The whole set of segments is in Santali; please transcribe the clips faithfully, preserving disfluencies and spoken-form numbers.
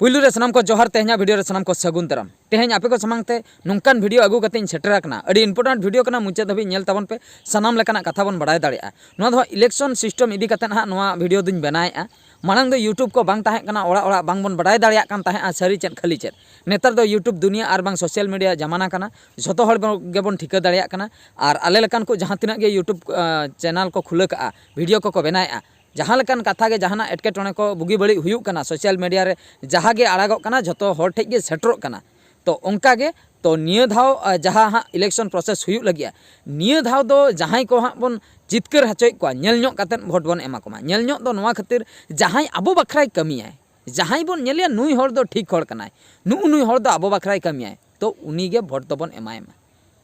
ᱯᱩᱭᱞᱩ ᱨᱮ ᱥᱟᱱᱟᱢ ᱠᱚ ᱡᱚᱦᱟᱨ, ᱛᱮᱦᱮᱧᱟᱜ ᱵᱷᱤᱰᱤᱭᱳ ᱨᱮ ᱥᱟᱱᱟᱢ ᱠᱚ ᱥᱟᱹᱜᱩᱱ ᱫᱟᱨᱟᱢ᱾ ᱛᱮᱦᱮᱧ ᱟᱯᱮ ᱠᱚ ᱥᱟᱢᱟᱝ ᱛᱮ ᱱᱚᱝᱠᱟᱱ ᱵᱷᱤᱰᱤᱭᱳ ᱟᱹᱜᱩ ᱠᱟᱛᱮ ᱤᱧ ᱥᱮᱴᱮᱨ ᱟᱠᱟᱱᱟ, ᱟᱹᱰᱤ ᱤᱢᱯᱚᱨᱴᱮᱱᱴ ᱵᱷᱤᱰᱤᱭᱳ ᱠᱟᱱᱟ, ᱢᱩᱪᱟᱹᱫ ᱫᱷᱟᱹᱵᱤᱡ ᱧᱮᱞ ᱛᱟᱵᱚᱱ ᱯᱮ, ᱥᱟᱱᱟᱢ ᱞᱮᱠᱟᱱᱟᱜ ᱠᱟᱛᱷᱟ ᱵᱚᱱ ᱵᱟᱲᱟᱭ ᱫᱟᱲᱮᱭᱟᱜᱼᱟ᱾ ᱱᱚᱣᱟ ᱫᱚ ᱤᱞᱮᱠᱥᱚᱱ ᱥᱤᱥᱴᱮᱢ ᱤᱫᱤ ᱠᱟᱛᱮ ᱦᱟᱸᱜ ᱱᱚᱣᱟ ᱵᱷᱤᱰᱤᱭᱳ ᱫᱚᱧ ᱵᱮᱱᱟᱣᱮᱫᱼᱟ᱾ ᱢᱟᱲᱟᱝ ᱫᱚ YouTube ᱠᱚ ᱵᱟᱝ ᱛᱟᱦᱮᱸ ᱠᱟᱱᱟ, ᱚᱲᱟᱜ ᱚᱲᱟᱜ ᱵᱟᱝ ᱵᱚᱱ ᱵᱟᱲᱟᱭ ᱫᱟᱲᱮᱭᱟᱜ ᱠᱟᱱ ᱛᱟᱦᱮᱸᱜᱼᱟ ᱥᱟᱹᱨᱤ ᱪᱮᱫ ᱠᱷᱟᱹᱞᱤ ᱪᱮᱫ᱾ ᱱᱮᱛᱟᱨ ᱫᱚ YouTube ᱫᱩᱱᱤᱭᱟᱹ ᱟᱨ ᱵᱟᱝ ᱥᱳᱥᱟᱞ ᱢᱤᱰᱤᱭᱟ ᱡᱟᱢᱟᱱᱟ ᱠᱟᱱᱟ, ᱡᱷᱚᱛᱚ ᱦᱚᱲ ᱵᱚ- ᱜᱮᱵᱚᱱ ᱴᱷᱤᱠᱟᱹ ᱫᱟᱲᱮᱭᱟᱜ ᱠᱟᱱᱟ᱾ ᱟᱨ ᱟᱞᱮ ᱞᱮᱠᱟᱱ ᱠᱚ ᱡᱟᱦᱟᱸ ᱛᱤᱱᱟᱹᱜ ᱜᱮ YouTube ᱪᱮᱱᱮᱞ ᱠᱚ ᱠᱷᱩᱞᱟᱹ ᱠᱟᱜᱼᱟ, ᱵᱷᱤᱰᱤᱭᱳ ᱠᱚᱠᱚ ᱵᱮᱱᱟᱣᱮᱫᱼᱟ, ᱡᱟᱦᱟᱸ ᱞᱮᱠᱟᱱ ᱠᱟᱛᱷᱟ ᱜᱮ, ᱡᱟᱦᱟᱱᱟᱜ ᱮᱴᱠᱮᱴᱚᱬᱮ ᱠᱚ ᱵᱩᱜᱤ ᱵᱟᱹᱲᱤᱡ ᱦᱩᱭᱩᱜ ᱠᱟᱱᱟ ᱥᱳᱥᱟᱞ ᱢᱤᱰᱤᱭᱟ ᱨᱮ, ᱡᱟᱦᱟᱸ ᱜᱮ ᱟᱲᱟᱜᱚᱜ ᱠᱟᱱᱟ, ᱡᱷᱚᱛᱚ ᱦᱚᱲ ᱴᱷᱮᱡ ᱜᱮ ᱥᱮᱴᱮᱨᱚᱜ ᱠᱟᱱᱟ᱾ ᱛᱚ ᱚᱱᱠᱟ ᱜᱮ, ᱛᱚ ᱱᱤᱭᱟᱹ ᱫᱷᱟᱣ ᱟᱸ, ᱡᱟᱦᱟᱸ ᱦᱟᱸᱜ ᱤᱞᱮᱠᱥᱚᱱ ᱯᱨᱚᱥᱮᱥ ᱦᱩᱭᱩᱜ ᱞᱟᱹᱜᱤᱫᱼᱟ, ᱱᱤᱭᱟᱹ ᱫᱷᱟᱣ ᱫᱚ ᱡᱟᱦᱟᱸᱭ ᱠᱚ ᱦᱟᱸᱜ ᱵᱚᱱ ᱡᱤᱛᱠᱟᱹᱨ ᱦᱚᱪᱚᱭᱮᱫ ᱠᱚᱣᱟ, ᱧᱮᱞ ᱧᱚᱜ ᱠᱟᱛᱮᱫ ᱵᱷᱳᱴ ᱵᱚᱱ ᱮᱢᱟ ᱠᱚᱢᱟ᱾ ᱧᱮᱞ ᱧᱚᱜ ᱫᱚ ᱱᱚᱣᱟ ᱠᱷᱟᱹᱛᱤᱨ, ᱡᱟᱦᱟᱸᱭ ᱟᱵᱚ ᱵᱟᱠᱷᱨᱟᱭ ᱠᱟᱹᱢᱤᱭᱟᱭ, ᱡᱟᱦᱟᱸᱭ ᱵᱚᱱ ᱧᱮᱞᱮᱭᱟ ᱱᱩᱭ ᱦᱚᱲ ᱫᱚ ᱴᱷᱤᱠ ᱦᱚᱲ ᱠᱟᱱᱟᱭ, ᱱᱩᱜᱼᱩ ᱱᱩᱭ ᱦᱚᱲ ᱫᱚ ᱟᱵᱚ ᱵᱟᱠᱷᱨᱟᱭ ᱠᱟᱹᱢᱤᱭᱟᱭ, ᱛᱚ ᱩᱱᱤ ᱜᱮ ᱵᱷᱳᱴ ᱫᱚᱵᱚᱱ ᱮᱢᱟᱭ ᱢᱟ᱾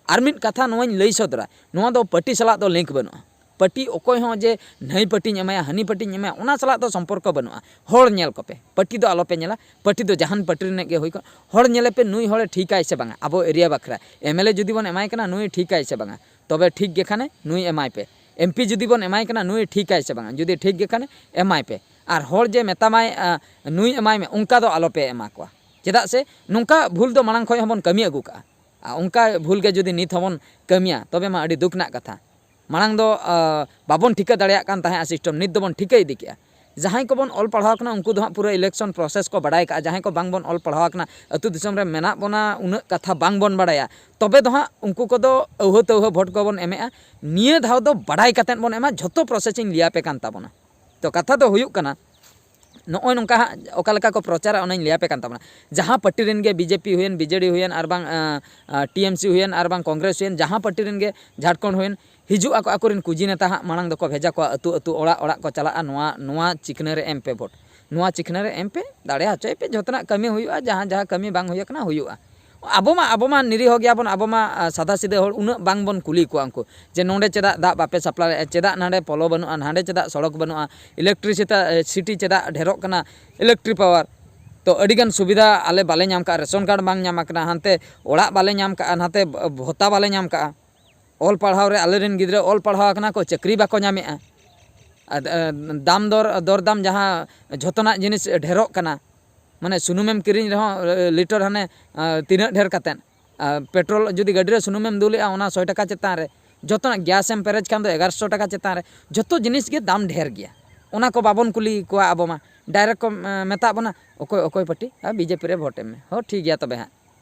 ᱟᱨ ᱢᱤᱫ ᱠᱟᱛᱷᱟ ᱱᱚᱣᱟᱧ ᱞᱟᱹᱭ ᱥᱚᱫᱚᱨᱟ, ᱱᱚᱣᱟ ᱫᱚ ᱯᱟᱹᱴᱤ ᱥᱟᱞᱟᱜ ᱫᱚ ᱞᱤᱝᱠ ᱵᱟᱹᱱᱩᱜᱼᱟ᱾ ᱯᱟᱹᱴᱤ ᱚᱠᱚᱭ ᱦᱚᱸ ᱡᱮ ᱱᱟᱹᱭ ᱯᱟᱹᱴᱤᱧ ᱮᱢᱟᱭᱟ, ᱦᱟᱹᱱᱤ ᱯᱟᱹᱴᱤᱧ ᱮᱢᱟᱭᱟ, ᱚᱱᱟ ᱥᱟᱞᱟᱜ ᱫᱚ ᱥᱚᱢᱯᱚᱨᱠᱚ ᱵᱟᱹᱱᱩᱜᱼᱟ᱾ ᱦᱚᱲ ᱧᱮᱞ ᱠᱚᱯᱮ, ᱯᱟᱹᱴᱤ ᱫᱚ ᱟᱞᱚᱯᱮ ᱧᱮᱞᱟ᱾ ᱯᱟᱹᱴᱤ ᱫᱚ ᱡᱟᱦᱟᱱ ᱯᱟᱹᱴᱤ ᱨᱤᱱᱤᱡ ᱜᱮ ᱦᱩᱭ ᱠᱚᱜ, ᱦᱚᱲ ᱧᱮᱞᱮ ᱯᱮ, ᱱᱩᱭ ᱦᱚᱲᱮ ᱴᱷᱤᱠᱟᱭ ᱥᱮ ᱵᱟᱝᱟ ᱟᱵᱚ ᱮᱨᱤᱭᱟ ᱵᱟᱠᱷᱨᱟ᱾ ᱮᱢ ᱮᱞ ᱮ ᱡᱩᱫᱤ ᱵᱚᱱ ᱮᱢᱟᱭ ᱠᱟᱱᱟ, ᱱᱩᱭ ᱴᱷᱤᱠᱟᱭ ᱥᱮ ᱵᱟᱝᱟ, ᱛᱚᱵᱮ ᱴᱷᱤᱠ ᱜᱮ ᱠᱷᱟᱱᱮ ᱱᱩᱭ ᱮᱢᱟᱭ ᱯᱮ᱾ ᱮᱢ ᱯᱤ ᱡᱩᱫᱤ ᱵᱚᱱ ᱮᱢᱟᱭ ᱠᱟᱱᱟ, ᱱᱩᱭ ᱴᱷᱤᱠᱟᱭ ᱥᱮ ᱵᱟᱝᱟ, ᱡᱩᱫᱤ ᱴᱷᱤᱠ ᱜᱮ ᱠᱷᱟᱱᱮ ᱮᱢᱟᱭ ᱯᱮ᱾ ᱟᱨ ᱦᱚᱲ ᱡᱮ ᱢᱮᱛᱟᱢᱟᱭ, ᱟᱸ, ᱱᱩᱭ ᱮᱢᱟᱭ ᱢᱮ, ᱚᱱᱠᱟ ᱫᱚ ᱟᱞᱚᱯᱮ ᱮᱢᱟ ᱠᱚᱣᱟ᱾ ᱪᱮᱫᱟᱜ ᱥᱮ ᱱᱚᱝᱠᱟ ᱵᱷᱩᱞ ᱫᱚ ᱢᱟᱲᱟᱝ ᱠᱷᱚᱱ ᱦᱚᱸᱵᱚᱱ ᱠᱟᱹᱢᱤ ᱟᱹᱜᱩ ᱠᱟᱜᱼᱟ᱾ ᱟᱨ ᱚᱱᱠᱟ ᱵᱷᱩᱞ ᱜᱮ ᱡᱩᱫᱤ ᱱᱤᱛ ᱦᱚᱸᱵᱚᱱ ᱠᱟᱹᱢᱤᱭᱟ, ᱛᱚᱵᱮ ᱢᱟ ᱟᱹᱰᱤ ᱫᱩᱠ ᱨᱮᱱᱟᱜ ᱠᱟᱛᱷᱟ᱾ ᱢᱟᱲᱟᱝ ᱫᱚ, ᱟᱸ, ᱵᱟᱵᱚᱱ ᱴᱷᱤᱠᱟᱹ ᱫᱟᱲᱮᱭᱟᱜ ᱠᱟᱱ ᱛᱟᱦᱮᱸᱜᱼᱟ ᱥᱤᱥᱴᱮᱢ, ᱱᱤᱛ ᱫᱚᱵᱚᱱ ᱴᱷᱤᱠᱟᱹ ᱤᱫᱤ ᱠᱮᱜᱼᱟ᱾ ᱡᱟᱦᱟᱸᱭ ᱠᱚᱵᱚᱱ ᱚᱞ ᱯᱟᱲᱦᱟᱣ ᱠᱟᱱᱟ, ᱩᱱᱠᱩ ᱫᱚ ᱦᱟᱸᱜ ᱯᱩᱨᱟᱹ ᱤᱞᱮᱠᱥᱚᱱ ᱯᱨᱚᱥᱮᱥ ᱠᱚ ᱵᱟᱰᱟᱭ ᱠᱟᱜᱼᱟ᱾ ᱡᱟᱦᱟᱸᱭ ᱠᱚ ᱵᱟᱝ ᱵᱚᱱ ᱚᱞ ᱯᱟᱲᱦᱟᱣ ᱠᱟᱱᱟ, ᱟᱹᱛᱩ ᱫᱤᱥᱚᱢ ᱨᱮ ᱢᱮᱱᱟᱜ ᱵᱚᱱᱟ, ᱩᱱᱟᱹᱜ ᱠᱟᱛᱷᱟ ᱵᱟᱝ ᱵᱚᱱ ᱵᱟᱰᱟᱭᱟ, ᱛᱚᱵᱮ ᱫᱚ ᱦᱟᱸᱜ ᱩᱱᱠᱩ ᱠᱚᱫᱚ ᱟᱹᱣᱦᱟᱹ ᱛᱟᱹᱣᱦᱟᱹ ᱵᱷᱳᱴ ᱠᱚᱵᱚᱱ ᱮᱢᱮᱜᱼᱟ᱾ ᱱᱤᱭᱟᱹ ᱫᱷᱟᱣ ᱫᱚ ᱵᱟᱰᱟᱭ ᱠᱟᱛᱮᱫ ᱵᱚᱱ ᱮᱢᱟ, ᱡᱷᱚᱛᱚ ᱯᱨᱚᱥᱮᱥ ᱤᱧ ᱞᱟᱹᱭ ᱟᱯᱮ ᱠᱟᱱ ᱛᱟᱵᱚᱱᱟ᱾ ᱛᱚ ᱠᱟᱛᱷᱟ ᱫᱚ ᱦᱩᱭᱩᱜ ᱠᱟᱱᱟ, ᱱᱚᱜᱼᱚᱭ ᱱᱚᱝᱠᱟ ᱦᱟᱸᱜ ᱚᱠᱟ ᱞᱮᱠᱟ ᱠᱚ ᱯᱨᱚᱪᱟᱨᱟ, ᱚᱱᱟᱧ ᱞᱟᱹᱭ ᱟᱯᱮ ᱠᱟᱱ ᱛᱟᱵᱚᱱᱟ᱾ ᱡᱟᱦᱟᱸ ᱯᱟᱹᱴᱤ ᱨᱮᱱ ᱜᱮ, ᱵᱤ ᱡᱮ ᱯᱤ ᱦᱩᱭᱮᱱ, ᱵᱤ ᱡᱮ ᱰᱤ ᱦᱩᱭᱮᱱ, ᱟᱨ ᱵᱟᱝ, ᱟᱸ, ᱟᱸ, ᱴᱤ ᱮᱢ ᱥᱤ ᱦᱩᱭᱮᱱ, ᱟᱨ ᱵᱟᱝ ᱠᱚᱝᱜᱨᱮᱥ ᱦᱩᱭᱮᱱ, ᱡᱟᱦᱟᱸ ᱯᱟᱹᱴᱤ ᱨᱮᱱ ᱜᱮ ᱡᱷᱟᱲᱠᱷᱚᱸᱰ ᱦᱩᱭᱮᱱ, ᱦᱤᱡᱩᱜ ᱟᱠᱚ, ᱟᱠᱚᱨᱮᱱ ᱠᱩᱡᱤ ᱱᱮᱛᱟ ᱦᱟᱸᱜ ᱢᱟᱲᱟᱝ ᱫᱚᱠᱚ ᱵᱷᱮᱡᱟ ᱠᱚᱣᱟ, ᱟᱹᱛᱩ ᱟᱹᱛᱩ, ᱚᱲᱟᱜ ᱚᱲᱟᱜ ᱠᱚ ᱪᱟᱞᱟᱜᱼᱟ, ᱱᱚᱣᱟ, ᱱᱚᱣᱟ ᱪᱤᱠᱷᱱᱟᱹ ᱨᱮ ᱮᱢ ᱯᱮ ᱵᱷᱳᱴ, ᱱᱚᱣᱟ ᱪᱤᱠᱷᱱᱟᱹ ᱨᱮ ᱮᱢ ᱯᱮ, ᱫᱟᱲᱮ ᱦᱚᱪᱚᱭ ᱯᱮ, ᱡᱷᱚᱛᱚᱱᱟᱜ ᱠᱟᱹᱢᱤ ᱦᱩᱭᱩᱜᱼᱟ, ᱡᱟᱦᱟᱸ ᱡᱟᱦᱟᱸ ᱠᱟᱹᱢᱤ ᱵᱟᱝ ᱦᱩᱭ ᱟᱠᱟᱱᱟ, ᱦᱩᱭᱩᱜᱼᱟ᱾ ᱟᱵᱚ ᱢᱟ, ᱟᱵᱚ ᱢᱟ ᱱᱤᱨᱤᱦᱚ ᱜᱮᱭᱟᱵᱚᱱ, ᱟᱵᱚ ᱢᱟ, ᱟ, ᱥᱟᱫᱟ ᱥᱤᱫᱟᱹ ᱦᱚᱲ, ᱩᱱᱟᱹᱜ ᱵᱟᱝ ᱵᱚᱱ ᱠᱩᱞᱤ ᱠᱚᱣᱟ ᱩᱱᱠᱩ, ᱡᱮ ᱱᱚᱸᱰᱮ ᱪᱮᱫᱟᱜ ᱫᱟᱜ ᱵᱟᱯᱮ ᱥᱟᱯᱞᱟᱭᱮᱫᱼᱟ, ᱪᱮᱫᱟᱜ ᱱᱚᱸᱰᱮ ᱯᱚᱞᱚ ᱵᱟᱹᱱᱩᱜᱼᱟ, ᱱᱟᱸᱰᱮ ᱪᱮᱫᱟᱜ ᱥᱚᱲᱚᱠ ᱵᱟᱹᱱᱩᱜᱼᱟ, ᱤᱞᱮᱠᱴᱨᱤᱥᱤᱴᱟ-, ᱮ, ᱥᱤᱴᱤ ᱪᱮᱫᱟᱜ ᱰᱷᱮᱨᱚᱜ ᱠᱟᱱᱟ, ᱤᱞᱮᱠᱴᱨᱤᱠ ᱯᱟᱣᱟᱨ᱾ ᱛᱚ ᱟᱹᱰᱤᱜᱟᱱ ᱥᱩᱵᱤᱫᱷᱟ ᱟᱞᱮ ᱵᱟᱞᱮ ᱧᱟᱢ ᱠᱟᱜᱼᱟ, ᱨᱮᱥᱚᱱ ᱠᱟᱨᱰ ᱵᱟᱝ ᱧᱟᱢ ᱟᱠᱟᱱᱟ, ᱦᱟᱱᱛᱮ ᱚᱲᱟᱜ ᱵᱟᱞᱮ ᱧᱟᱢ ᱠᱟᱜᱼᱟ, ᱱᱟᱛᱮ ᱵᱷᱚᱛᱟ ᱵᱟᱞᱮ ᱧᱟᱢ ᱠᱟᱜᱼᱟ᱾ ᱚᱞ ᱯᱟᱲᱦᱟᱣ ᱨᱮ ᱟᱞᱮᱨᱮᱱ ᱜᱤᱫᱽᱨᱟᱹ ᱚᱞ ᱯᱟᱲᱦᱟᱣ ᱟᱠᱟᱱᱟ ᱠᱚ, ᱪᱟᱹᱠᱨᱤ ᱵᱟᱠᱚ ᱧᱟᱢᱮᱜᱼᱟ᱾ ᱟᱨ, ᱮ, ᱫᱟᱢ ᱫᱚᱨ, ᱫᱚᱨᱫᱟᱢ ᱡᱟᱦᱟᱸ ᱡᱷᱚᱛᱚᱱᱟᱜ ᱡᱤᱱᱤᱥ ᱰᱷᱮᱨᱚᱜ ᱠᱟᱱᱟ, ᱢᱟᱱᱮ ᱥᱩᱱᱩᱢᱮᱢ ᱠᱤᱨᱤᱧ ᱨᱮᱦᱚᱸ ᱞᱤᱴᱟᱨ ᱦᱟᱱᱮ ᱛᱤᱱᱟᱹᱜ ᱰᱷᱮᱨ ᱠᱟᱛᱮᱫ, ᱯᱮᱴᱨᱳᱞ ᱡᱩᱫᱤ ᱜᱟᱹᱰᱤ ᱨᱮ ᱥᱩᱱᱩᱢᱮᱢ ᱫᱩᱞᱮᱜᱼᱟ ᱚᱱᱟ ᱥᱚᱭ ᱴᱟᱠᱟ ᱪᱮᱛᱟᱱ ᱨᱮ, ᱡᱚᱛᱚᱱᱟᱜ ᱜᱮᱥ ᱮᱢ ᱯᱮᱨᱮᱡᱽ ᱠᱷᱟᱱ ᱫᱚ ᱮᱜᱟᱨᱚᱥᱚ ᱴᱟᱠᱟ ᱪᱮᱛᱟᱱ ᱨᱮ, ᱡᱚᱛᱚ ᱡᱤᱱᱤᱥ ᱜᱮ ᱫᱟᱢ ᱰᱷᱮᱨ ᱜᱮᱭᱟ᱾ ᱚᱱᱟ ᱠᱚ ᱵᱟᱵᱚᱱ ᱠᱩᱞᱤ ᱠᱚᱣᱟ ᱟᱵᱚ ᱢᱟ, ᱰᱟᱭᱨᱮᱠᱴ ᱠᱚ ᱢᱮᱛᱟᱜ ᱵᱚᱱᱟ ᱚᱠᱚᱭ ᱚᱠᱚᱭ ᱯᱟᱨᱴᱤ, ᱟᱨ ᱵᱤᱡᱮᱯᱤ ᱨᱮ ᱵᱷᱳᱴ ᱮᱢ ᱢᱮ, ᱦᱚᱸ ᱴᱷᱤᱠ ᱜᱮᱭᱟ ᱛᱚᱵᱮ ᱦᱟᱸᱜ᱾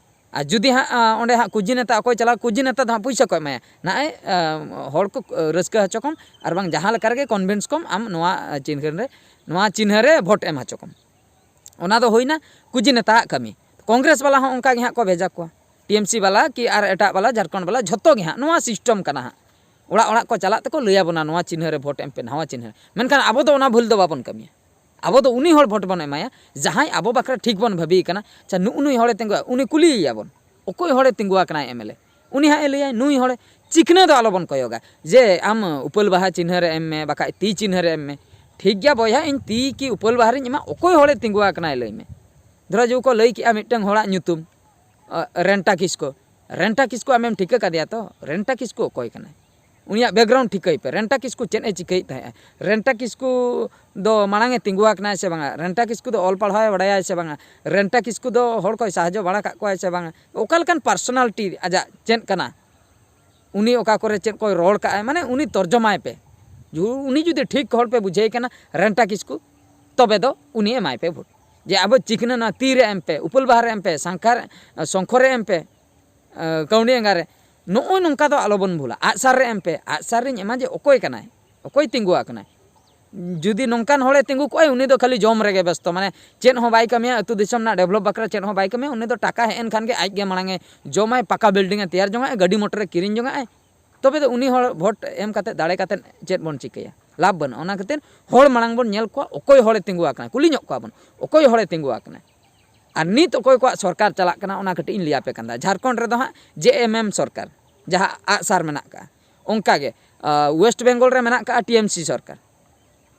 ᱟᱨ ᱡᱩᱫᱤ ᱦᱟᱸᱜ ᱚᱸᱰᱮ ᱦᱟᱸᱜ ᱠᱩᱡᱤ ᱱᱮᱛᱟ ᱚᱠᱚᱭ ᱪᱟᱞᱟᱣ, ᱠᱩᱡᱤ ᱱᱮᱛᱟ ᱫᱚ ᱦᱟᱸᱜ ᱯᱩᱭᱥᱟᱹ ᱠᱚ ᱮᱢᱟᱭᱟ, ᱱᱟᱜᱼᱟᱭ ᱦᱚᱲ ᱠᱚ ᱨᱟᱹᱥᱠᱟᱹ ᱦᱚᱪᱚ ᱠᱚᱢ, ᱟᱨ ᱵᱟᱝ ᱡᱟᱦᱟᱸ ᱞᱮᱠᱟ ᱨᱮᱜᱮ ᱠᱚᱱᱵᱷᱤᱱᱥ ᱠᱚᱢ ᱟᱢ ᱱᱚᱣᱟ ᱪᱤᱱᱦᱟᱹ ᱨᱮ, ᱱᱚᱣᱟ ᱪᱤᱱᱦᱟᱹ ᱨᱮ ᱵᱷᱳᱴ ᱮᱢ ᱦᱚᱪᱚ ᱠᱚᱢ᱾ ᱚᱱᱟ ᱫᱚ ᱦᱩᱭᱱᱟ ᱠᱩᱡᱤ ᱱᱮᱛᱟᱣᱟᱜ ᱠᱟᱹᱢᱤ᱾ ᱠᱚᱝᱜᱨᱮᱥ ᱵᱟᱞᱟ ᱦᱚᱸ ᱚᱱᱠᱟ ᱜᱮ ᱦᱟᱸᱜ ᱠᱚ ᱵᱷᱮᱡᱟ ᱠᱚᱣᱟ, ᱴᱤ ᱮᱢ ᱥᱤ ᱵᱟᱞᱟ ᱠᱤ ᱟᱨ ᱮᱴᱟᱜ ᱵᱟᱞᱟ, ᱡᱷᱟᱲᱠᱷᱚᱸᱰ ᱵᱟᱞᱟ, ᱡᱷᱚᱛᱚ ᱜᱮ ᱦᱟᱸᱜ ᱱᱚᱣᱟ ᱥᱤᱥᱴᱮᱢ ᱠᱟᱱᱟ ᱦᱟᱸᱜ᱾ ᱚᱲᱟᱜ ᱚᱲᱟᱜ ᱠᱚ ᱪᱟᱞᱟᱜ ᱛᱮᱠᱚ ᱞᱟᱹᱭ ᱟᱵᱚᱱᱟ, ᱱᱚᱣᱟ ᱪᱤᱱᱦᱟᱹ ᱨᱮ ᱵᱷᱳᱴ ᱮᱢ ᱯᱮ, ᱱᱟᱣᱟ ᱪᱤᱱᱦᱟᱹ ᱨᱮ᱾ ᱢᱮᱱᱠᱷᱟᱱ ᱟᱵᱚ ᱫᱚ ᱚᱱᱟ ᱵᱷᱩᱞ ᱫᱚ ᱵᱟᱵᱚᱱ ᱠᱟᱹᱢᱤᱭᱟ᱾ ᱟᱵᱚ ᱫᱚ ᱩᱱᱤ ᱦᱚᱲ ᱵᱷᱳᱴ ᱵᱚᱱ ᱮᱢᱟᱭᱟ ᱡᱟᱦᱟᱸᱭ ᱟᱵᱚ ᱵᱟᱠᱷᱨᱟ ᱴᱷᱤᱠ ᱵᱚᱱ ᱵᱷᱟᱹᱵᱤᱭᱮ ᱠᱟᱱᱟ᱾ ᱟᱪᱪᱷᱟ, ᱱᱩᱜᱼᱩ ᱱᱩᱭ ᱦᱚᱲᱮ ᱛᱤᱸᱜᱩᱣᱟ, ᱩᱱᱤ ᱠᱩᱞᱤᱭᱮᱭᱟ ᱵᱚᱱ, ᱚᱠᱚᱭ ᱦᱚᱲᱮ ᱛᱤᱸᱜᱩᱣᱟ ᱠᱟᱱᱟᱭ ᱮᱢ ᱮᱞ ᱮ, ᱩᱱᱤ ᱦᱟᱸᱜ ᱮ ᱞᱟᱹᱭᱟᱭ ᱱᱩᱭ ᱦᱚᱲᱮ᱾ ᱪᱤᱠᱷᱱᱟᱹ ᱫᱚ ᱟᱞᱚᱵᱚᱱ ᱠᱚᱭᱚᱜᱟ ᱡᱮ ᱟᱢ ᱩᱯᱟᱹᱞ ᱵᱟᱦᱟ ᱪᱤᱱᱦᱟᱹ ᱨᱮ ᱮᱢ ᱢᱮ, ᱵᱟᱠᱷᱟᱡ ᱛᱤ ᱪᱤᱱᱦᱟᱹ ᱨᱮ ᱮᱢ ᱢᱮ᱾ ᱴᱷᱤᱠ ᱜᱮᱭᱟ ᱵᱚᱭᱦᱟ, ᱤᱧ ᱛᱤ ᱠᱤ ᱩᱯᱟᱹᱞ ᱵᱟᱦᱟ ᱨᱤᱧ ᱮᱢᱟ, ᱚᱠᱚᱭ ᱦᱚᱲᱮ ᱛᱤᱸᱜᱩᱣᱟ ᱠᱟᱱᱟᱭ ᱞᱟᱹᱭ ᱢᱮ᱾ ᱫᱷᱚᱨᱚ ᱡᱮ ᱠᱚ ᱞᱟᱹᱭ ᱠᱮᱜᱼᱟ ᱢᱤᱫᱴᱟᱝ ᱦᱚᱲᱟᱜ ᱧᱩᱛᱩᱢ, ᱟᱸ, ᱨᱮᱱᱴᱟ ᱠᱤᱥᱠᱩ᱾ ᱨᱮᱱᱴᱟ ᱠᱤᱥᱠᱩ ᱟᱢᱮᱢ ᱴᱷᱤᱠᱟᱹ ᱠᱟᱫᱮᱭᱟ ᱛᱚ? ᱨᱮᱱᱴᱟ ᱠᱤᱥᱠᱩ ᱚᱠᱚᱭ ᱠᱟᱱᱟᱭ? ᱩᱱᱤᱭᱟᱜ ᱵᱮᱠᱜᱨᱟᱣᱩᱱᱰ ᱴᱷᱤᱠᱟᱹᱭ ᱯᱮ, ᱨᱮᱱᱴᱟ ᱠᱤᱥᱠᱩ ᱪᱮᱫ ᱮ ᱪᱤᱠᱟᱹᱭᱮᱫ ᱛᱟᱦᱮᱸᱜᱼᱟ? ᱨᱮᱱᱴᱟ ᱠᱤᱥᱠᱩ ᱫᱚ ᱢᱟᱲᱟᱝ ᱮ ᱛᱤᱸᱜᱩ ᱟᱠᱟᱱᱟᱭ ᱥᱮ ᱵᱟᱝᱟ? ᱨᱮᱱᱴᱟ ᱠᱤᱥᱠᱩ ᱫᱚ ᱚᱞ ᱯᱟᱲᱦᱟᱣ ᱮ ᱵᱟᱲᱟᱭᱟ ᱥᱮ ᱵᱟᱝᱟ? ᱨᱮᱱᱴᱟ ᱠᱤᱥᱠᱩ ᱫᱚ ᱦᱚᱲ ᱠᱚᱭ ᱥᱟᱦᱟᱡᱽᱡᱚ ᱵᱟᱲᱟ ᱠᱟᱜ ᱠᱚᱣᱟᱭ ᱥᱮ ᱵᱟᱝᱟ? ᱚᱠᱟ ᱞᱮᱠᱟᱱ ᱯᱟᱨᱥᱚᱱᱟᱞᱤᱴᱤ ᱟᱡᱟᱜ ᱪᱮᱫ ᱠᱟᱱᱟ? ᱩᱱᱤ ᱚᱠᱟ ᱠᱚᱨᱮ ᱪᱮᱫ ᱠᱚᱭ ᱨᱚᱲ ᱠᱟᱜᱼᱟᱭ, ᱢᱟᱱᱮ ᱩᱱᱤ ᱛᱚᱨᱡᱚᱢᱟᱭ ᱯᱮ᱾ ᱡᱩ-, ᱩᱱᱤ ᱡᱩᱫᱤ ᱴᱷᱤᱠ ᱦᱚᱲ ᱯᱮ ᱵᱩᱡᱷᱟᱹᱣ ᱠᱟᱱᱟ ᱨᱮᱱᱴᱟ ᱠᱤᱥᱠᱩ, ᱛᱚᱵᱮ ᱫᱚ ᱩᱱᱤ ᱮᱢᱟᱭ ᱯᱮ ᱵᱷᱳᱴ᱾ ᱡᱮ ᱟᱵᱚ ᱪᱤᱠᱷᱱᱟᱹ ᱱᱚᱣᱟ ᱛᱤ ᱨᱮ ᱮᱢ ᱯᱮ, ᱩᱯᱟᱹᱞ ᱵᱟᱦᱟ ᱨᱮ ᱮᱢ ᱯᱮ, ᱥᱟᱝᱠᱷᱟ ᱨᱮ, ᱥᱚᱝᱠᱷᱚ ᱨᱮ ᱮᱢ ᱯᱮ, ᱟᱸ, ᱠᱟᱹᱣᱰᱤ ᱮᱸᱜᱟ ᱨᱮ, ᱱᱚᱜᱼᱚᱭ ᱱᱚᱝᱠᱟ ᱫᱚ ᱟᱞᱚᱵᱚᱱ ᱵᱷᱩᱞᱟ᱾ ᱟᱜᱼᱥᱟᱨ ᱨᱮ ᱮᱢ ᱯᱮ, ᱟᱜᱼᱥᱟᱨ ᱨᱤᱧ ᱮᱢᱟ ᱡᱮ ᱚᱠᱚᱭ ᱠᱟᱱᱟᱭ, ᱚᱠᱚᱭ ᱛᱤᱸᱜᱩ ᱟᱠᱟᱱᱟᱭ᱾ ᱡᱩᱫᱤ ᱱᱚᱝᱠᱟᱱ ᱦᱚᱲᱮ ᱛᱤᱸᱜᱩ ᱠᱚᱜᱼᱟᱭ, ᱩᱱᱤ ᱫᱚ ᱠᱷᱟᱹᱞᱤ ᱡᱚᱢ ᱨᱮᱜᱮ ᱵᱮᱥᱛᱚ, ᱢᱟᱱᱮ ᱪᱮᱫ ᱦᱚᱸ ᱵᱟᱭ ᱠᱟᱹᱢᱤᱭᱟ, ᱟᱹᱛᱩ ᱫᱤᱥᱚᱢ ᱨᱮᱱᱟᱜ ᱰᱮᱵᱷᱞᱚᱯ ᱵᱟᱠᱷᱨᱟ ᱪᱮᱫ ᱦᱚᱸ ᱵᱟᱭ ᱠᱟᱹᱢᱤᱭᱟ, ᱩᱱᱤ ᱫᱚ ᱴᱟᱠᱟ ᱦᱮᱡ ᱮᱱ ᱠᱷᱟᱱ ᱜᱮ ᱟᱡ ᱜᱮ ᱢᱟᱲᱟᱝ ᱮ ᱡᱚᱢᱟᱭ, ᱯᱟᱠᱟ ᱵᱤᱞᱰᱤᱝ ᱮ ᱛᱮᱭᱟᱨ ᱡᱚᱝᱟᱜᱼᱟᱭ, ᱜᱟᱹᱰᱤ ᱢᱚᱴᱚᱨ ᱮ ᱠᱤᱨᱤᱧ ᱡᱚᱝᱟᱜᱼᱟᱭ, ᱛᱚᱵᱮ ᱫᱚ ᱩᱱᱤ ᱦᱚᱲ ᱵᱷᱳᱴ ᱮᱢ ᱠᱟᱛᱮ, ᱫᱟᱲᱮ ᱠᱟᱛᱮ ᱪᱮᱫ ᱵᱚᱱ ᱪᱤᱠᱟᱹᱭᱟ? ᱞᱟᱵᱷ ᱵᱟᱹᱱᱩᱜᱼᱟ᱾ ᱚᱱᱟ ᱠᱷᱟᱹᱛᱤᱨ ᱦᱚᱲ ᱢᱟᱲᱟᱝ ᱵᱚᱱ ᱧᱮᱞ ᱠᱚᱣᱟ, ᱚᱠᱚᱭ ᱦᱚᱲᱮ ᱛᱤᱸᱜᱩ ᱟᱠᱟᱱᱟ, ᱠᱩᱞᱤ ᱧᱚᱜ ᱠᱚᱣᱟ ᱵᱚᱱ, ᱚᱠᱚᱭ ᱦᱚᱲᱮ ᱛᱤᱸᱜᱩ ᱟᱠᱟᱱᱟ᱾ ᱟᱨ ᱱᱤᱛ ᱚᱠᱚᱭ ᱠᱚᱣᱟᱜ ᱥᱚᱨᱠᱟᱨ ᱪᱟᱞᱟᱜ ᱠᱟᱱᱟ, ᱚᱱᱟ ᱠᱟᱹᱴᱤᱡ ᱤᱧ ᱞᱟᱹᱭ ᱟᱯᱮ ᱠᱟᱱ ᱛᱟᱦᱮᱸᱫ᱾ ᱡᱷᱟᱲᱠᱷᱚᱸᱰ ᱨᱮᱫᱚ ᱦᱟᱸᱜ ᱡᱮ ᱮᱢ ᱮᱢ ᱥᱚᱨᱠᱟᱨ, ᱡᱟᱦᱟᱸ ᱟᱜᱼᱥᱟᱨ ᱢᱮᱱᱟᱜ ᱠᱟᱜᱼᱟ, ᱚᱱᱠᱟ ᱜᱮ, ᱟᱸ, ᱳᱭᱮᱥᱴ ᱵᱮᱝᱜᱚᱞ ᱨᱮ ᱢᱮᱱᱟᱜ ᱠᱟᱜᱼᱟ ᱴᱤ ᱮᱢ ᱥᱤ ᱥᱚᱨᱠᱟᱨ,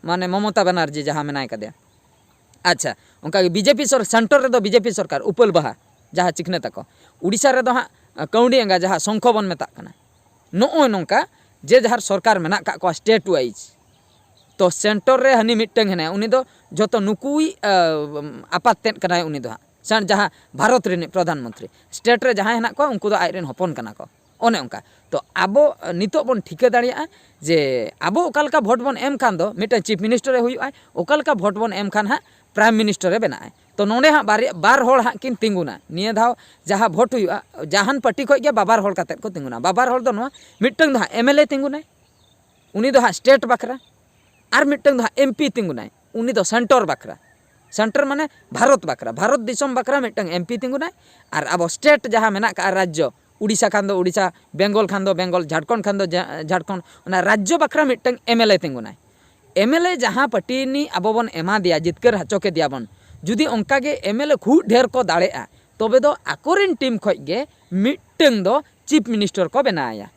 ᱢᱟᱱᱮ ᱢᱚᱢᱚᱛᱟ ᱵᱟᱱᱟᱨᱡᱤ ᱡᱟᱦᱟᱸ ᱢᱮᱱᱟᱭ ᱠᱟᱫᱮᱭᱟ᱾ ᱟᱪᱪᱷᱟ, ᱚᱱᱠᱟ ᱜᱮ ᱵᱤ ᱡᱮ ᱯᱤ ᱥᱚᱨ-, ᱥᱮᱱᱴᱟᱨ ᱨᱮᱫᱚ ᱵᱤ ᱡᱮ ᱯᱤ ᱥᱚᱨᱠᱟᱨ, ᱩᱯᱟᱹᱞ ᱵᱟᱦᱟ, ᱡᱟᱦᱟᱸ ᱪᱤᱠᱷᱱᱟᱹ ᱛᱟᱠᱚ᱾ ᱩᱲᱤᱥᱥᱟ ᱨᱮᱫᱚ ᱦᱟᱸᱜ, ᱟᱸ, ᱠᱟᱹᱣᱰᱤ ᱮᱸᱜᱟ, ᱡᱟᱦᱟᱸ ᱥᱚᱝᱠᱷᱚ ᱵᱚᱱ ᱢᱮᱛᱟᱜ ᱠᱟᱱᱟ᱾ ᱱᱚᱜᱼᱚᱭ ᱱᱚᱝᱠᱟ ᱡᱮ ᱡᱟᱦᱟᱨ ᱥᱚᱨᱠᱟᱨ ᱢᱮᱱᱟᱜ ᱠᱟᱜ ᱠᱚᱣᱟ ᱥᱴᱮᱴ ᱣᱟᱭᱤᱡᱽ, ᱛᱚ ᱥᱮᱱᱴᱟᱨ ᱨᱮ ᱦᱟᱹᱱᱤ ᱢᱤᱫᱴᱟᱝ ᱦᱮᱱᱟᱭᱟ, ᱩᱱᱤ ᱫᱚ ᱡᱚᱛᱚ ᱱᱩᱠᱩᱭ ᱟᱯᱟᱛ ᱛᱮᱫ ᱠᱟᱱᱟᱭ ᱩᱱᱤ ᱫᱚ ᱦᱟᱸᱜ᱾ ᱥᱮ ᱡᱟᱦᱟᱸ ᱵᱷᱟᱨᱚᱛ ᱨᱤᱱᱤᱡ ᱯᱨᱚᱫᱷᱟᱱ ᱢᱚᱱᱛᱨᱤ, ᱥᱴᱮᱴ ᱨᱮ ᱡᱟᱦᱟᱸᱭ ᱦᱮᱱᱟᱜ ᱠᱚᱣᱟ ᱩᱱᱠᱩ ᱫᱚ ᱟᱡ ᱨᱮᱱ ᱦᱚᱯᱚᱱ ᱠᱟᱱᱟ ᱠᱚ᱾ ᱚᱱᱮ ᱚᱱᱠᱟ᱾ ᱛᱚ ᱟᱵᱚ ᱱᱤᱛᱚᱜ ᱵᱚᱱ ᱴᱷᱤᱠᱟᱹ ᱫᱟᱲᱮᱭᱟᱜᱼᱟ ᱡᱮ ᱟᱵᱚ ᱚᱠᱟ ᱞᱮᱠᱟ ᱵᱷᱳᱴ ᱵᱚᱱ ᱮᱢ ᱠᱷᱟᱱ ᱫᱚ ᱢᱤᱫᱴᱟᱝ ᱪᱤᱯ ᱢᱤᱱᱤᱥᱴᱟᱨᱮ ᱦᱩᱭᱩᱜᱼᱟᱭ, ᱚᱠᱟ ᱞᱮᱠᱟ ᱵᱷᱳᱴ ᱵᱚᱱ ᱮᱢ ᱠᱷᱟᱱ ᱦᱟᱸᱜ ᱯᱨᱟᱭᱤᱢ ᱢᱤᱱᱤᱥᱴᱟᱨᱮ ᱵᱮᱱᱟᱜᱼᱟᱭ᱾ ᱛᱚ ᱱᱚᱰᱮ ᱦᱟᱸᱜ ᱵᱟᱨᱭᱟ, ᱵᱟᱨ ᱦᱚᱲ ᱦᱟᱸᱜ ᱠᱤᱱ ᱛᱤᱸᱜᱩᱱᱟ᱾ ᱱᱤᱭᱟᱹ ᱫᱷᱟᱣ ᱡᱟᱦᱟᱸ ᱵᱷᱳᱴ ᱦᱩᱭᱩᱜᱼᱟ, ᱡᱟᱦᱟᱱ ᱯᱟᱨᱴᱤ ᱠᱷᱚᱱ ᱜᱮ ᱵᱟᱵᱟᱨ ᱦᱚᱲ ᱠᱟᱛᱮᱫ ᱠᱚ ᱛᱤᱸᱜᱩᱱᱟ᱾ ᱵᱟᱵᱟᱨ ᱦᱚᱲ ᱫᱚ ᱱᱚᱣᱟ, ᱢᱤᱫᱴᱟᱝ ᱫᱚ ᱦᱟᱸᱜ ᱮᱢ ᱮᱞ ᱮ ᱛᱤᱸᱜᱩᱱᱟᱭ, ᱩᱱᱤ ᱫᱚ ᱦᱟᱸᱜ ᱥᱴᱮᱴ ᱵᱟᱠᱷᱨᱟ, ᱟᱨ ᱢᱤᱫᱴᱟᱝ ᱫᱚ ᱦᱟᱸᱜ ᱮᱢ ᱯᱤ ᱛᱤᱸᱜᱩᱱᱟᱭ, ᱩᱱᱤ ᱫᱚ ᱥᱮᱱᱴᱚᱨ ᱵᱟᱠᱷᱨᱟ᱾ ᱥᱮᱱᱴᱚᱨ ᱢᱟᱱᱮ ᱵᱷᱟᱨᱚᱛ ᱵᱟᱠᱷᱨᱟ, ᱵᱷᱟᱨᱚᱛ ᱫᱤᱥᱚᱢ ᱵᱟᱠᱷᱨᱟ ᱢᱤᱫᱴᱟᱝ ᱮᱢ ᱯᱤ ᱛᱤᱸᱜᱩᱱᱟᱭ᱾ ᱟᱨ ᱟᱵᱚ ᱥᱴᱮᱴ ᱡᱟᱦᱟᱸ ᱢᱮᱱᱟᱜ ᱠᱟᱜᱼᱟ, ᱨᱟᱡᱽᱡᱚ, ᱩᱲᱤᱥᱥᱟ ᱠᱷᱟᱱ ᱫᱚ ᱩᱲᱤᱥᱥᱟ, ᱵᱮᱝᱜᱚᱞ ᱠᱷᱟᱱ ᱫᱚ ᱵᱮᱝᱜᱚᱞ, ᱡᱷᱟᱲᱠᱷᱚᱸᱰ ᱠᱷᱟᱱ ᱫᱚ ᱡᱷᱟ-, ᱡᱷᱟᱲᱠᱷᱚᱸᱰ, ᱚᱱᱟ ᱨᱟᱡᱽᱡᱚ ᱵᱟᱠᱷᱨᱟ ᱢᱤᱫᱴᱟᱝ M L A ᱛᱤᱸᱜᱩᱱᱟᱭ᱾ M L A ᱡᱟᱦᱟᱸ ᱯᱟᱨᱴᱤ ᱨᱤᱱᱤᱡ ᱟᱵᱚ ᱵᱚᱱ ᱮᱢᱟ ᱫᱮᱭᱟ, ᱡᱤᱛᱠᱟᱹᱨ ᱦᱚᱪᱚ ᱠᱮᱫᱮᱭᱟ ᱵᱚᱱ, ᱡᱩᱫᱤ ᱚᱱᱠᱟ ᱜᱮ ᱮᱢ ᱮᱞ ᱮ ᱠᱷᱩᱵ ᱰᱷᱮᱨ ᱠᱚ ᱫᱟᱲᱮᱜᱼᱟ, ᱛᱚᱵᱮ ᱫᱚ ᱟᱠᱚᱨᱮᱱ ᱴᱤᱢ ᱠᱷᱚᱱ ᱜᱮ ᱢᱤᱫᱴᱟᱝ ᱫᱚ ᱪᱤᱯ ᱢᱤᱱᱤᱥᱴᱟᱨ ᱠᱚ ᱵᱮᱱᱟᱣᱮᱭᱟ᱾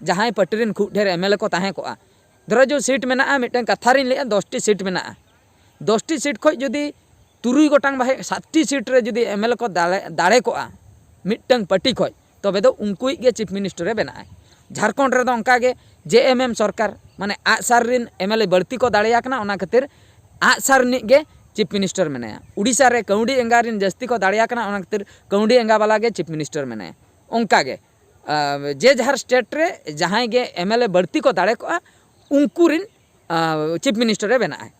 ᱡᱟᱦᱟᱸᱭ ᱯᱟᱨᱴᱤ ᱨᱮᱱ ᱠᱷᱩᱵ ᱰᱷᱮᱨ ᱮᱢ ᱮᱞ ᱮ ᱠᱚ ᱛᱟᱦᱮᱸ ᱠᱚᱜᱼᱟ, ᱫᱷᱚᱨᱚ ᱡᱚ ᱥᱤᱴ ᱢᱮᱱᱟᱜᱼᱟ, ᱢᱤᱫᱴᱟᱝ ᱠᱟᱛᱷᱟ ᱨᱤᱧ ᱞᱟᱹᱭᱮᱫᱼᱟ, ᱫᱚᱥᱴᱤ ᱥᱤᱴ ᱢᱮᱱᱟᱜᱼᱟ, ᱫᱚᱥᱴᱤ ᱥᱤᱴ ᱠᱷᱚᱱ ᱡᱩᱫᱤ ᱛᱩᱨᱩᱭ ᱜᱚᱴᱟᱝ ᱵᱟᱦᱮ ᱥᱟᱛᱴᱤ ᱥᱤᱴ ᱨᱮ ᱡᱩᱫᱤ ᱮᱢ ᱮᱞ ᱮ ᱠᱚ ᱫᱟᱲᱮ, ᱫᱟᱲᱮ ᱠᱚᱜᱼᱟ ᱢᱤᱫᱴᱟᱝ ᱯᱟᱨᱴᱤ ᱠᱷᱚᱱ, ᱛᱚᱵᱮ ᱫᱚ ᱩᱱᱠᱩᱭᱤᱡ ᱜᱮ ᱪᱤᱯ ᱢᱤᱱᱤᱥᱴᱟᱨᱮ ᱵᱮᱱᱟᱜᱼᱟᱭ᱾ ᱡᱷᱟᱲᱠᱷᱚᱸᱰ ᱨᱮᱫᱚ ᱚᱱᱠᱟ ᱜᱮ ᱡᱮ ᱮᱢ ᱮᱢ ᱥᱚᱨᱠᱟᱨ, ᱢᱟᱱᱮ ᱟᱜᱼᱥᱟᱨ ᱨᱤᱱ ᱮᱢ ᱮᱞ ᱮ ᱵᱟᱹᱲᱛᱤ ᱠᱚ ᱫᱟᱲᱮᱭᱟ ᱠᱟᱱᱟ, ᱚᱱᱟ ᱠᱷᱟᱹᱛᱤᱨ ᱟᱜᱼᱥᱟᱨ ᱨᱤᱱᱤᱡ ᱜᱮ ᱪᱤᱯ ᱢᱤᱱᱤᱥᱴᱟᱨ ᱢᱮᱱᱟᱭᱟ᱾ ᱩᱲᱤᱥᱥᱟ ᱨᱮ ᱠᱟᱹᱣᱰᱤ ᱮᱸᱜᱟ ᱨᱤᱱ ᱡᱟᱹᱥᱛᱤ ᱠᱚ ᱫᱟᱲᱮᱭᱟ ᱠᱟᱱᱟ, ᱚᱱᱟ ᱠᱷᱟᱹᱛᱤᱨ ᱠᱟᱹᱣᱰᱤ ᱮᱸᱜᱟ ᱵᱟᱞᱟ ᱜᱮ ᱪᱤᱯ ᱢᱤᱱᱤᱥᱴᱟᱨ ᱢᱮᱱᱟᱭᱟ᱾ ᱚᱱᱠᱟ ᱜᱮ, ᱟᱸ, ᱡᱮ ᱡᱟᱦᱟᱨ ᱥᱴᱮᱴ ᱨᱮ ᱡᱟᱦᱟᱸᱭ ᱜᱮ ᱮᱢ ᱮᱞ ᱮ ᱵᱟᱹᱲᱛᱤ ᱠᱚ ᱫᱟᱲᱮ ᱠᱚᱜᱼᱟ, ᱩᱱᱠᱩ ᱨᱤᱱ, ᱟᱸ, ᱪᱤᱯ ᱢᱤᱱᱤᱥᱴᱟᱨᱮ ᱵᱮᱱᱟᱜᱼᱟᱭ᱾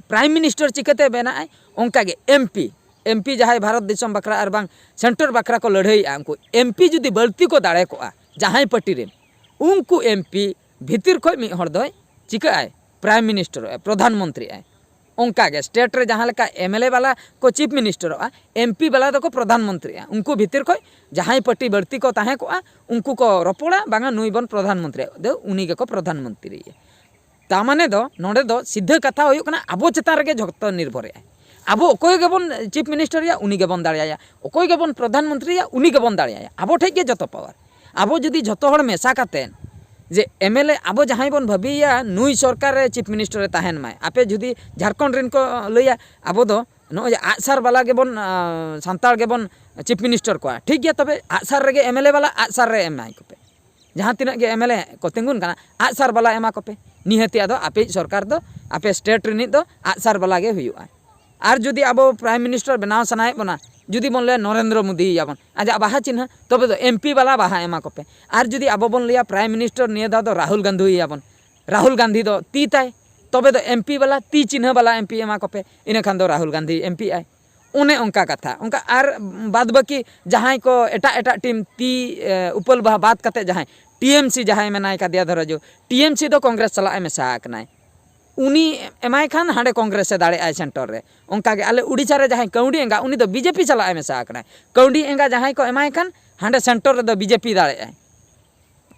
ᱯᱨᱟᱭᱤᱢ ᱢᱤᱱᱤᱥᱴᱟᱨ ᱪᱤᱠᱟᱹᱛᱮ ᱵᱮᱱᱟᱜᱼᱟᱭ? ᱚᱱᱠᱟ ᱜᱮ ᱮᱢ ᱯᱤ, ᱮᱢ ᱯᱤ ᱡᱟᱦᱟᱸᱭ ᱵᱷᱟᱨᱚᱛ ᱫᱤᱥᱚᱢ ᱵᱟᱠᱷᱨᱟ ᱟᱨ ᱵᱟᱝ ᱥᱮᱱᱴᱟᱨ ᱵᱟᱠᱷᱨᱟ ᱠᱚ ᱞᱟᱹᱲᱦᱟᱹᱭᱮᱜᱼᱟ, ᱩᱱᱠᱩ ᱮᱢ ᱯᱤ ᱡᱩᱫᱤ ᱵᱟᱹᱲᱛᱤ ᱠᱚ ᱫᱟᱲᱮ ᱠᱚᱜᱼᱟ ᱡᱟᱦᱟᱸᱭ ᱯᱟᱨᱴᱤ ᱨᱮᱱ, ᱩᱱᱠᱩ ᱮᱢ ᱯᱤ ᱵᱷᱤᱛᱤᱨ ᱠᱷᱚᱱ ᱢᱤᱫ ᱦᱚᱲ ᱫᱚᱭ ᱪᱤᱠᱟᱹᱜᱼᱟᱭ? ᱯᱨᱟᱭᱤᱢ ᱢᱤᱱᱤᱥᱴᱟᱨᱚᱜᱼᱟᱭ, ᱯᱨᱚᱫᱷᱟᱱ ᱢᱚᱱᱛᱨᱤᱜᱼᱟᱭ᱾ ᱚᱱᱠᱟ ᱜᱮ ᱥᱴᱮᱴ ᱨᱮ ᱡᱟᱦᱟᱸ ᱞᱮᱠᱟ ᱮᱢ ᱮᱞ ᱮ ᱵᱟᱞᱟ ᱠᱚ ᱪᱤᱯ ᱢᱤᱱᱤᱥᱴᱟᱨᱚᱜᱼᱟ, ᱮᱢ ᱯᱤ ᱵᱟᱞᱟ ᱫᱚᱠᱚ ᱯᱨᱚᱫᱷᱟᱱ ᱢᱚᱱᱛᱨᱤᱜᱼᱟ᱾ ᱩᱱᱠᱩ ᱵᱷᱤᱛᱤᱨ ᱠᱷᱚᱱ ᱡᱟᱦᱟᱸᱭ ᱯᱟᱨᱴᱤ ᱵᱟᱹᱲᱛᱤ ᱠᱚ ᱛᱟᱦᱮᱸ ᱠᱚᱜᱼᱟ, ᱩᱱᱠᱩ ᱠᱚ ᱨᱚᱯᱚᱲᱟ, ᱵᱟᱝᱟ ᱱᱩᱭ ᱵᱚᱱ ᱯᱨᱚᱫᱷᱟᱱ ᱢᱚᱱᱛᱨᱤᱭᱟ, ᱫᱚ ᱩᱱᱤ ᱜᱮᱠᱚ ᱯᱨᱚᱫᱷᱟᱱ ᱢᱚᱱᱛᱨᱤᱭᱟ᱾ ᱛᱟ ᱢᱟᱱᱮ ᱫᱚ ᱱᱚᱰᱮ ᱫᱚ ᱥᱤᱫᱷᱟᱹ ᱠᱟᱛᱷᱟ ᱦᱩᱭᱩᱜ ᱠᱟᱱᱟ, ᱟᱵᱚ ᱪᱮᱛᱟᱱ ᱨᱮᱜᱮ ᱡᱷᱚᱛᱚ ᱱᱤᱨᱵᱷᱚᱨᱮᱜᱼᱟᱭ᱾ ᱟᱵᱚ ᱚᱠᱚᱭ ᱜᱮᱵᱚᱱ ᱪᱤᱯ ᱢᱤᱱᱤᱥᱴᱟᱨᱮᱭᱟ, ᱩᱱᱤ ᱜᱮᱵᱚᱱ ᱫᱟᱲᱮᱭᱟᱭᱟ, ᱚᱠᱚᱭ ᱜᱮᱵᱚᱱ ᱯᱨᱚᱫᱷᱟᱱ ᱢᱚᱱᱛᱨᱤᱭᱟ, ᱩᱱᱤ ᱜᱮᱵᱚᱱ ᱫᱟᱲᱮᱭᱟᱭᱟ᱾ ᱟᱵᱚ ᱴᱷᱮᱡ ᱜᱮ ᱡᱚᱛᱚ ᱯᱟᱣᱟᱨ᱾ ᱟᱵᱚ ᱡᱩᱫᱤ ᱡᱷᱚᱛᱚ ᱦᱚᱲ ᱢᱮᱥᱟ ᱠᱟᱛᱮᱫ ᱡᱮ ᱮᱢ ᱮᱞ ᱮ, ᱟᱵᱚ ᱡᱟᱦᱟᱸᱭ ᱵᱚᱱ ᱵᱷᱟᱹᱵᱤᱭᱮᱭᱟ ᱱᱩᱭ ᱥᱚᱨᱠᱟᱨ ᱨᱮ ᱪᱤᱯ ᱢᱤᱱᱤᱥᱴᱟᱨ ᱮ ᱛᱟᱦᱮᱱ ᱢᱟᱭ, ᱟᱯᱮ ᱡᱩᱫᱤ ᱡᱷᱟᱲᱠᱷᱚᱸᱰ ᱨᱮᱱ ᱠᱚ ᱞᱟᱹᱭᱟ, ᱟᱵᱚ ᱫᱚ ᱱᱚᱜᱼᱚᱭ ᱡᱮ ᱟᱜᱼᱥᱟᱨ ᱵᱟᱞᱟ ᱜᱮᱵᱚᱱ, ᱟᱸ, ᱥᱟᱱᱛᱟᱲ ᱜᱮᱵᱚᱱ ᱪᱤᱯ ᱢᱤᱱᱤᱥᱴᱟᱨ ᱠᱚᱣᱟ, ᱴᱷᱤᱠ ᱜᱮᱭᱟ, ᱛᱚᱵᱮ ᱟᱜᱼᱥᱟᱨ ᱨᱮᱜᱮ ᱮᱢ ᱮᱞ ᱮ ᱵᱟᱞᱟ ᱟᱜᱼᱥᱟᱨ ᱨᱮ ᱮᱢᱟᱭ ᱠᱚᱯᱮ᱾ ᱡᱟᱦᱟᱸ ᱛᱤᱱᱟᱹᱜ ᱜᱮ ᱮᱢ ᱮᱞ ᱮ ᱠᱚ ᱛᱤᱸᱜᱩᱱ ᱠᱟᱱᱟ, ᱟᱜᱼᱥᱟᱨ ᱵᱟᱞᱟ ᱮᱢᱟ ᱠᱚᱯᱮ᱾ ᱱᱤᱦᱟᱹᱛᱤ ᱟᱫᱚ ᱟᱯᱮᱭᱤᱡ ᱥᱚᱨᱠᱟᱨ ᱫᱚ, ᱟᱯᱮ ᱥᱴᱮᱴ ᱨᱤᱱᱤᱡ ᱫᱚ ᱟᱜᱼᱥᱟᱨ ᱵᱟᱞᱟ ᱜᱮ ᱦᱩᱭᱩᱜᱼᱟ᱾ ᱟᱨ ᱡᱩᱫᱤ ᱟᱵᱚ ᱯᱨᱟᱭᱤᱢ ᱢᱤᱱᱤᱥᱴᱟᱨ ᱵᱮᱱᱟᱣ ᱥᱟᱱᱟᱭᱮᱫ ᱵᱚᱱᱟ, ᱡᱩᱫᱤ ᱵᱚᱱ ᱞᱟᱹᱭᱟ ᱱᱚᱨᱮᱱᱫᱨᱚ ᱢᱳᱫᱤᱭᱮᱭᱟᱵᱚᱱ, ᱟᱡᱟᱜ ᱵᱟᱦᱟ ᱪᱤᱱᱦᱟᱹ, ᱛᱚᱵᱮ ᱫᱚ ᱮᱢ ᱯᱤ ᱵᱟᱞᱟ ᱵᱟᱦᱟ ᱮᱢᱟ ᱠᱚᱯᱮ᱾ ᱟᱨ ᱡᱩᱫᱤ ᱟᱵᱚ ᱵᱚᱱ ᱞᱟᱹᱭᱟ ᱯᱨᱟᱭᱤᱢ ᱢᱤᱱᱤᱥᱴᱟᱨ ᱱᱤᱭᱟᱹ ᱫᱷᱟᱣ ᱫᱚ ᱨᱟᱦᱩᱞ ᱜᱟᱱᱫᱷᱤᱭᱮᱭᱟᱵᱚᱱ, ᱨᱟᱦᱩᱞ ᱜᱟᱱᱫᱷᱤ ᱫᱚ ᱛᱤ ᱛᱟᱭ, ᱛᱚᱵᱮ ᱫᱚ ᱮᱢ ᱯᱤ ᱵᱟᱞᱟ, ᱛᱤ ᱪᱤᱱᱦᱟᱹ ᱵᱟᱞᱟ ᱮᱢ ᱯᱤ ᱮᱢᱟ ᱠᱚᱯᱮ, ᱤᱱᱟᱹ ᱠᱷᱟᱱ ᱫᱚ Rahul Gandhi M P I. ᱚᱱᱮ ᱚᱱᱠᱟ ᱠᱟᱛᱷᱟ᱾ ᱚᱱᱠᱟ ᱟᱨ ᱵᱟᱫ ᱵᱟᱹᱠᱤ ᱡᱟᱦᱟᱸᱭ ᱠᱚ ᱮᱴᱟᱜ ᱮᱴᱟᱜ ᱴᱤᱢ, ᱛᱤ, ᱮ, ᱩᱯᱟᱹᱞ ᱵᱟᱦᱟ ᱵᱟᱫ ᱠᱟᱛᱮ ᱡᱟᱦᱟᱸᱭ ᱴᱤ ᱮᱢ ᱥᱤ ᱡᱟᱦᱟᱸᱭ ᱢᱮᱱᱟᱭ ᱠᱟᱫᱮᱭᱟ, ᱫᱷᱚᱨᱚ ᱡᱚ ᱴᱤ ᱮᱢ ᱥᱤ ᱫᱚ ᱠᱚᱝᱜᱨᱮᱥ ᱥᱟᱞᱟᱜ ᱮ ᱢᱮᱥᱟ ᱟᱠᱟᱱᱟᱭ, ᱩᱱᱤ ᱮᱢᱟᱭ ᱠᱷᱟᱱ ᱦᱟᱸᱰᱮ ᱠᱚᱝᱜᱨᱮᱥ ᱮ ᱫᱟᱲᱮᱭᱟᱜᱼᱟᱭ ᱥᱮᱱᱴᱟᱨ ᱨᱮ᱾ ᱚᱱᱠᱟᱜᱮ ᱟᱞᱮ ᱩᱰᱤᱥᱟ ᱨᱮ ᱡᱟᱦᱟᱸᱭ ᱠᱟᱹᱣᱰᱤ ᱮᱸᱜᱟ, ᱩᱱᱤ ᱫᱚ ᱵᱤ ᱡᱮ ᱯᱤ ᱥᱟᱞᱟᱜ ᱮ ᱢᱮᱥᱟ ᱟᱠᱟᱱᱟᱭ᱾ ᱠᱟᱹᱣᱰᱤ ᱮᱸᱜᱟ ᱡᱟᱦᱟᱸᱭ ᱠᱚ ᱮᱢᱟᱭ ᱠᱷᱟᱱ ᱦᱟᱸᱰᱮ ᱥᱮᱱᱴᱟᱨ ᱨᱮᱫᱚ ᱵᱤ ᱡᱮ ᱯᱤ ᱫᱟᱲᱮᱭᱟᱜᱼᱟᱭ᱾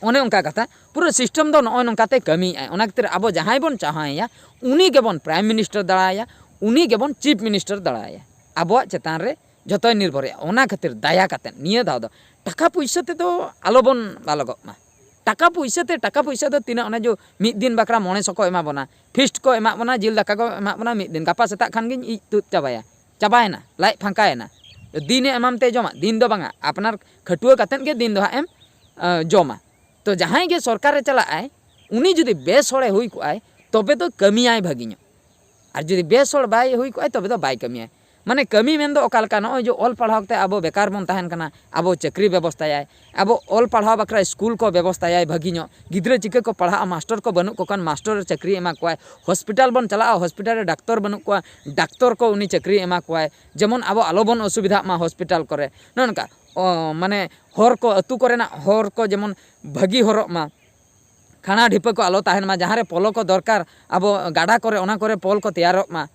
ᱚᱱᱮ ᱚᱱᱠᱟ ᱠᱟᱛᱷᱟ, ᱯᱩᱨᱟᱹ ᱥᱤᱥᱴᱮᱢ ᱫᱚ ᱱᱚᱜᱼᱚᱭ ᱱᱚᱝᱠᱟᱛᱮ ᱠᱟᱹᱢᱤᱭᱮᱫᱼᱟᱭ᱾ ᱚᱱᱟ ᱠᱷᱟᱹᱛᱤᱨ ᱟᱵᱚ ᱡᱟᱦᱟᱸᱭ ᱵᱚᱱ ᱪᱟᱦᱟᱣᱮᱭᱟ, ᱩᱱᱤ ᱜᱮᱵᱚᱱ ᱯᱨᱟᱭᱤᱢ ᱢᱤᱱᱤᱥᱴᱟᱨ ᱫᱟᱲᱮᱭᱟᱭᱟ, ᱩᱱᱤ ᱜᱮᱵᱚᱱ ᱪᱤᱯ ᱢᱤᱱᱤᱥᱴᱟᱨ ᱫᱟᱲᱮᱭᱟᱭᱟ᱾ ᱟᱵᱚᱣᱟᱜ ᱪᱮᱛᱟᱱ ᱨᱮ ᱡᱚᱛᱚᱭ ᱱᱤᱨᱵᱷᱚᱨᱮᱜᱼᱟ᱾ ᱚᱱᱟ ᱠᱷᱟᱹᱛᱤᱨ ᱫᱟᱭᱟ ᱠᱟᱛᱮᱫ ᱱᱤᱭᱟᱹ ᱫᱷᱟᱣ ᱫᱚ ᱴᱟᱠᱟ ᱯᱩᱭᱥᱟᱹ ᱛᱮᱫᱚ ᱟᱞᱚᱵᱚᱱ ᱵᱟᱞᱚᱜᱚᱜ ᱢᱟ᱾ ᱴᱟᱠᱟ ᱯᱩᱭᱥᱟᱹ ᱛᱮ, ᱴᱟᱠᱟ ᱯᱩᱭᱥᱟᱹ ᱫᱚ ᱛᱤᱱᱟᱹᱜ, ᱚᱱᱮ ᱡᱮ ᱢᱤᱫ ᱫᱤᱱ ᱵᱟᱠᱷᱨᱟ ᱢᱚᱬᱮ ᱥᱚ ᱠᱚ ᱮᱢᱟ ᱵᱚᱱᱟ, ᱯᱷᱤᱥᱴ ᱠᱚ ᱮᱢᱟ ᱵᱚᱱᱟ, ᱡᱤᱞ ᱫᱟᱠᱟ ᱠᱚ ᱮᱢᱟ ᱵᱚᱱᱟ, ᱢᱤᱫ ᱫᱤᱱ, ᱜᱟᱯᱟ ᱥᱮᱛᱟᱜ ᱠᱷᱟᱱ ᱜᱤᱧ ᱤᱡ ᱛᱩᱫ ᱪᱟᱵᱟᱭᱟ, ᱪᱟᱵᱟᱭᱮᱱᱟ, ᱞᱟᱡ ᱯᱷᱟᱸᱠᱟᱭᱮᱱᱟ᱾ ᱫᱤᱱᱮ ᱮᱢᱟᱢ ᱛᱮ ᱡᱚᱢᱟ? ᱫᱤᱱ ᱫᱚ ᱵᱟᱝᱟ, ᱟᱯᱱᱟᱨ ᱠᱷᱟᱹᱴᱩᱣᱟᱹ ᱠᱟᱛᱮᱫ ᱜᱮ ᱫᱤᱱ ᱫᱚ ᱦᱟᱸᱜ ᱮᱢ, ᱮ, ᱡᱚᱢᱟ᱾ ᱛᱚ ᱡᱟᱦᱟᱸᱭ ᱜᱮ ᱥᱚᱨᱠᱟᱨ ᱨᱮ ᱪᱟᱞᱟᱜ ᱟᱭ, ᱩᱱᱤ ᱡᱩᱫᱤ ᱵᱮᱥ ᱦᱚᱲᱮ ᱦᱩᱭ ᱠᱚᱜᱼᱟᱭ, ᱛᱚᱵᱮ ᱫᱚ ᱠᱟᱹᱢᱤᱭᱟᱭ ᱵᱷᱟᱹᱜᱤ ᱧᱚᱜ᱾ ᱟᱨ ᱡᱩᱫᱤ ᱵᱮᱥ ᱦᱚᱲ ᱵᱟᱭ ᱦᱩᱭ ᱠᱚᱜᱼᱟᱭ, ᱛᱚᱵᱮ ᱫᱚ ᱵᱟᱭ ᱠᱟᱹᱢᱤᱭᱟᱭ᱾ ᱢᱟᱱᱮ ᱠᱟᱹᱢᱤ ᱢᱮᱱᱫᱚ ᱚᱠᱟ ᱞᱮᱠᱟ? ᱱᱚᱜᱼᱚᱭ ᱡᱮ ᱚᱞ ᱯᱟᱲᱦᱟᱣ ᱠᱟᱛᱮ ᱟᱵᱚ ᱵᱮᱠᱟᱨ ᱵᱚᱱ ᱛᱟᱦᱮᱱ ᱠᱟᱱᱟ, ᱟᱵᱚ ᱪᱟᱹᱠᱨᱤ ᱵᱮᱵᱚᱥᱛᱷᱟᱭᱟᱭ, ᱟᱵᱚ ᱚᱞ ᱯᱟᱲᱦᱟᱣ ᱵᱟᱠᱷᱨᱟ ᱥᱠᱩᱞ ᱠᱚ ᱵᱮᱵᱚᱥᱛᱷᱟᱭᱟᱭ ᱵᱷᱟᱹᱜᱤ ᱧᱚᱜ, ᱜᱤᱫᱽᱨᱟᱹ ᱪᱤᱠᱟᱹ ᱠᱚ ᱯᱟᱲᱦᱟᱜᱼᱟ, ᱢᱟᱥᱴᱚᱨ ᱠᱚ ᱵᱟᱹᱱᱩᱜ ᱠᱚ ᱠᱷᱟᱱ ᱢᱟᱥᱴᱚᱨ ᱪᱟᱹᱠᱨᱤ ᱮᱢᱟ ᱠᱚᱣᱟᱭ, ᱦᱚᱥᱯᱤᱴᱟᱞ ᱵᱚᱱ ᱪᱟᱞᱟᱜᱼᱟ, ᱦᱚᱥᱯᱤᱴᱟᱞ ᱨᱮ ᱰᱟᱠᱛᱚᱨ ᱵᱟᱹᱱᱩᱜ ᱠᱚᱣᱟ, ᱰᱟᱠᱛᱚᱨ ᱠᱚ ᱩᱱᱤ ᱪᱟᱹᱠᱨᱤ ᱮᱢᱟ ᱠᱚᱣᱟᱭ, ᱡᱮᱢᱚᱱ ᱟᱵᱚ ᱟᱞᱚᱵᱚᱱ ᱚᱥᱩᱵᱤᱫᱷᱟᱜ ᱢᱟ ᱦᱚᱥᱯᱤᱴᱟᱞ ᱠᱚᱨᱮ, ᱱᱚᱜᱼᱚ ᱱᱚᱝᱠᱟ᱾ ᱚ, ᱢᱟᱱᱮ ᱦᱚᱨ ᱠᱚ, ᱟᱹᱛᱩ ᱠᱚᱨᱮᱱᱟᱜ ᱦᱚᱨ ᱠᱚ ᱡᱮᱢᱚᱱ ᱵᱷᱟᱹᱜᱤ ᱦᱚᱨᱚᱜ ᱢᱟ, ᱠᱷᱟᱬᱟ ᱰᱷᱤᱯᱟᱹ ᱠᱚ ᱟᱞᱚ ᱛᱟᱦᱮᱱ ᱢᱟ, ᱡᱟᱦᱟᱸ ᱨᱮ ᱯᱚᱞᱚ ᱠᱚ ᱫᱚᱨᱠᱟᱨ ᱟᱵᱚ ᱜᱟᱰᱟ ᱠᱚᱨᱮ, ᱚᱱᱟ ᱠᱚᱨᱮ ᱯᱚᱞ ᱠᱚ ᱛᱮᱭᱟᱨᱚᱜ ᱢᱟ,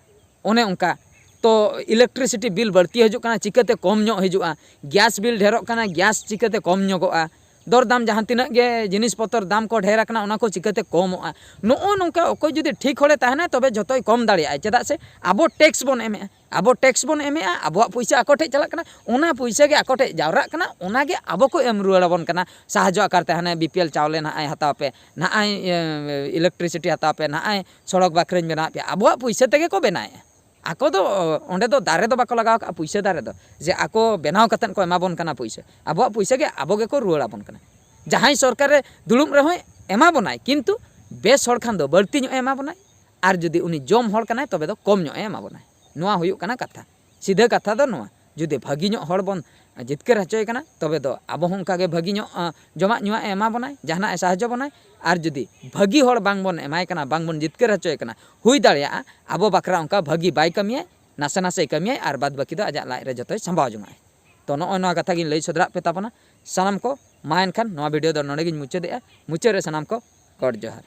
ᱚᱱᱮ ᱚᱱᱠᱟ᱾ ᱛᱚ ᱤᱞᱮᱠᱴᱨᱤᱥᱤᱴᱤ ᱵᱤᱞ ᱵᱟᱹᱲᱛᱤ ᱦᱤᱡᱩᱜ ᱠᱟᱱᱟ, ᱪᱤᱠᱟᱹᱛᱮ ᱠᱚᱢ ᱧᱚᱜ ᱦᱤᱡᱩᱜᱼᱟ? ᱜᱮᱥ ᱵᱤᱞ ᱰᱷᱮᱨᱚᱜ ᱠᱟᱱᱟ, ᱜᱮᱥ ᱪᱤᱠᱟᱹᱛᱮ ᱠᱚᱢ ᱧᱚᱜᱚᱜᱼᱟ? ᱫᱚᱨᱫᱟᱢ ᱡᱟᱦᱟᱸ ᱛᱤᱱᱟᱹᱜ ᱜᱮ ᱡᱤᱱᱤᱥ ᱯᱚᱛᱚᱨ ᱫᱟᱢ ᱠᱚ ᱰᱷᱮᱨ ᱟᱠᱟᱱᱟ, ᱚᱱᱟ ᱠᱚ ᱪᱤᱠᱟᱹᱛᱮ ᱠᱚᱢᱚᱜᱼᱟ? ᱱᱚᱜᱼᱚ ᱱᱚᱝᱠᱟ ᱚᱠᱚᱭ ᱡᱩᱫᱤ ᱴᱷᱤᱠ ᱦᱚᱲᱮ ᱛᱟᱦᱮᱱᱟ, ᱛᱚᱵᱮ ᱡᱷᱚᱛᱚᱭ ᱠᱚᱢ ᱫᱟᱲᱮᱭᱟᱜᱼᱟ᱾ ᱪᱮᱫᱟᱜ ᱥᱮ ᱟᱵᱚ ᱴᱮᱠᱥ ᱵᱚᱱ ᱮᱢᱮᱜᱼᱟ, ᱟᱵᱚ ᱴᱮᱠᱥ ᱵᱚᱱ ᱮᱢᱮᱜᱼᱟ, ᱟᱵᱚᱣᱟᱜ ᱯᱩᱭᱥᱟᱹ ᱟᱠᱚ ᱴᱷᱮᱡ ᱪᱟᱞᱟᱜ ᱠᱟᱱᱟ, ᱚᱱᱟ ᱯᱩᱭᱥᱟᱹ ᱜᱮ ᱟᱠᱚ ᱴᱷᱮᱡ ᱡᱟᱣᱨᱟᱜ ᱠᱟᱱᱟ, ᱚᱱᱟ ᱜᱮ ᱟᱵᱚ ᱠᱚ ᱮᱢ ᱨᱩᱣᱟᱹᱲ ᱟᱵᱚᱱ ᱠᱟᱱᱟ᱾ ᱥᱟᱦᱟᱡᱽᱡᱚ ᱟᱠᱟᱨ ᱛᱮ ᱦᱟᱱᱮ ᱵᱤ ᱯᱤ ᱮᱞ ᱪᱟᱣᱞᱮ ᱱᱟᱦᱟᱜ ᱮ ᱦᱟᱛᱟᱣ ᱯᱮ, ᱱᱟᱦᱟᱜ ᱮ, ᱤᱞᱮᱠᱴᱨᱤᱥᱤᱴᱤ ᱦᱟᱛᱟᱣ ᱯᱮ, ᱱᱟᱦᱟᱜ ᱮ ᱥᱚᱲᱚᱠ ᱵᱟᱠᱷᱨᱟᱧ ᱵᱮᱱᱟᱣ ᱯᱮᱭᱟ᱾ ᱟᱵᱚᱣᱟᱜ ᱯᱩᱭᱥᱟᱹ ᱛᱮᱜᱮ ᱠᱚ ᱵᱮᱱᱟᱣᱮᱜᱼᱟ᱾ ᱟᱠᱚ ᱫᱚ ᱚᱸᱰᱮ ᱫᱚ ᱫᱟᱨᱮ ᱫᱚ ᱵᱟᱠᱚ ᱞᱟᱜᱟᱣ ᱠᱟᱜᱼᱟ, ᱯᱩᱭᱥᱟᱹ ᱫᱟᱨᱮ ᱫᱚ, ᱡᱮ ᱟᱠᱚ ᱵᱮᱱᱟᱣ ᱠᱟᱛᱮᱫ ᱠᱚ ᱮᱢᱟ ᱵᱚᱱ ᱠᱟᱱᱟ ᱯᱩᱭᱥᱟᱹ᱾ ᱟᱵᱚᱣᱟᱜ ᱯᱩᱭᱥᱟᱹ ᱜᱮ ᱟᱵᱚ ᱜᱮᱠᱚ ᱨᱩᱣᱟᱹᱲ ᱟᱵᱚᱱ ᱠᱟᱱᱟ᱾ ᱡᱟᱦᱟᱸᱭ ᱥᱚᱨᱠᱟᱨ ᱨᱮ ᱫᱩᱲᱩᱵ ᱨᱮᱦᱚᱸᱭ ᱮᱢᱟ ᱵᱚᱱᱟᱭ, ᱠᱤᱱᱛᱩ ᱵᱮᱥ ᱦᱚᱲ ᱠᱷᱟᱱ ᱫᱚ ᱵᱟᱹᱲᱛᱤ ᱧᱚᱜ ᱮ ᱮᱢᱟ ᱵᱚᱱᱟᱭ, ᱟᱨ ᱡᱩᱫᱤ ᱩᱱᱤ ᱡᱚᱢ ᱦᱚᱲ ᱠᱟᱱᱟᱭ, ᱛᱚᱵᱮ ᱫᱚ ᱠᱚᱢ ᱧᱚᱜ ᱮ ᱮᱢᱟ ᱵᱚᱱᱟᱭ᱾ ᱱᱚᱣᱟ ᱦᱩᱭᱩᱜ ᱠᱟᱱᱟ ᱠᱟᱛᱷᱟ, ᱥᱤᱫᱷᱟᱹ ᱠᱟᱛᱷᱟ ᱫᱚ ᱱᱚᱣᱟ᱾ ᱡᱩᱫᱤ ᱵᱷᱟᱹᱜᱤ ᱧᱚᱜ ᱦᱚᱲ ᱵᱚᱱ ᱡᱤᱛᱠᱟᱹᱨ ᱦᱚᱪᱚᱭᱮ ᱠᱟᱱᱟ, ᱛᱚᱵᱮ ᱫᱚ ᱟᱵᱚ ᱦᱚᱸ ᱚᱱᱠᱟ ᱜᱮ ᱵᱷᱟᱹᱜᱤ ᱧᱚᱜ, ᱟᱸ, ᱡᱚᱢᱟᱜ ᱧᱩᱣᱟᱜ ᱮ ᱮᱢᱟ ᱵᱚᱱᱟᱭ, ᱡᱟᱦᱟᱱᱟᱜ ᱮ ᱥᱟᱦᱟᱡᱽᱡᱚ ᱵᱚᱱᱟᱭ᱾ ᱟᱨ ᱡᱩᱫᱤ ᱵᱷᱟᱹᱜᱤ ᱦᱚᱲ ᱵᱟᱝ ᱵᱚᱱ ᱮᱢᱟᱭ ᱠᱟᱱᱟ, ᱵᱟᱝ ᱵᱚᱱ ᱡᱤᱛᱠᱟᱹᱨ ᱦᱚᱪᱚᱭᱮ ᱠᱟᱱᱟ, ᱦᱩᱭ ᱫᱟᱲᱮᱭᱟᱜᱼᱟ ᱟᱵᱚ ᱵᱟᱠᱷᱨᱟ ᱚᱱᱠᱟ ᱵᱷᱟᱹᱜᱤ ᱵᱟᱭ ᱠᱟᱹᱢᱤᱭᱟᱭ, ᱱᱟᱥᱮ ᱱᱟᱥᱮᱭ ᱠᱟᱹᱢᱤᱭᱟᱭ ᱟᱨ ᱵᱟᱫ ᱵᱟᱹᱠᱤ ᱫᱚ ᱟᱡᱟᱜ ᱞᱟᱡ ᱨᱮ ᱡᱚᱛᱚᱭ ᱥᱟᱢᱵᱟᱣ ᱡᱚᱝᱟᱜᱼᱟᱭ᱾ ᱛᱚ ᱱᱚᱜᱼᱚᱭ ᱱᱚᱣᱟ ᱠᱟᱛᱷᱟ ᱜᱤᱧ ᱞᱟᱹᱭ ᱥᱚᱫᱚᱨᱟᱜ ᱯᱮ ᱛᱟᱵᱚᱱᱟ ᱥᱟᱱᱟᱢ ᱠᱚ᱾ ᱢᱟ ᱮᱱᱠᱷᱟᱱ ᱱᱚᱣᱟ video ᱫᱚ ᱱᱚᱰᱮ ᱜᱤᱧ ᱢᱩᱪᱟᱹᱫᱮᱜᱼᱟ᱾ ᱢᱩᱪᱟᱹᱫ ᱨᱮ ᱥᱟᱱᱟᱢ ᱠᱚ ᱜᱚᱰ ᱡᱚᱦᱟᱨ᱾